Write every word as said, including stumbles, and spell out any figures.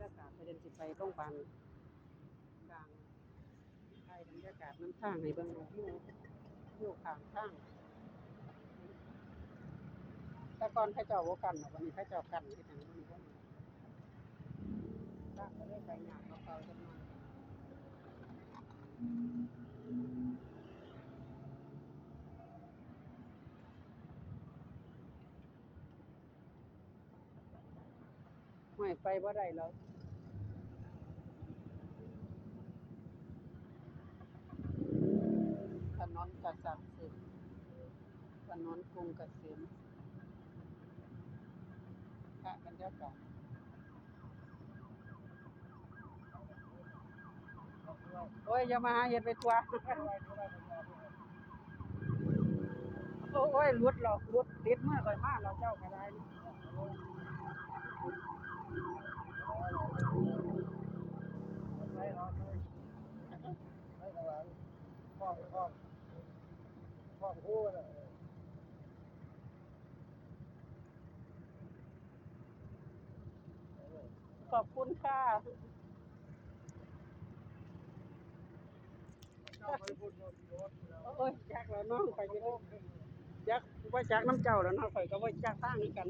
รยากาศ ประเด็นสิไปโรงพยาบาล บาง ถ่ายบรรยากาศนำทางให้เบิ่ง วิว วิวข้างทาง แต่ก่อนเขาเจ้าบ่กั้นดอก บัดนี้เขาเจ้ากั้นเฮ็ดหยังบ่รู้ ทางก็เลยไปยากกว่าเก่าจักหน่อย ห้วย ไปบ่ได้แล้ว ถนนกระสับกระส่าย ถนนกรุงเกษม ค่ะ บรรยากาศ โอ้ย อย่ามาหาเฮ็ดไปทั่ว โอ้ย หลุดหรอก หลุด ติดมือข่อยมาแล้ว เจ้าก็ได้ ไปเนาะ ไป ไปข้างหลัง ห้อง ห้อง ห้องครูน่ะ เออ ขอบคุณค่ะ โอ้ย จักแล้วเนาะ ไปอยู่ จัก บ่จักนำเจ้าแล้วเนาะ ข่อยก็บ่จักทางคือกัน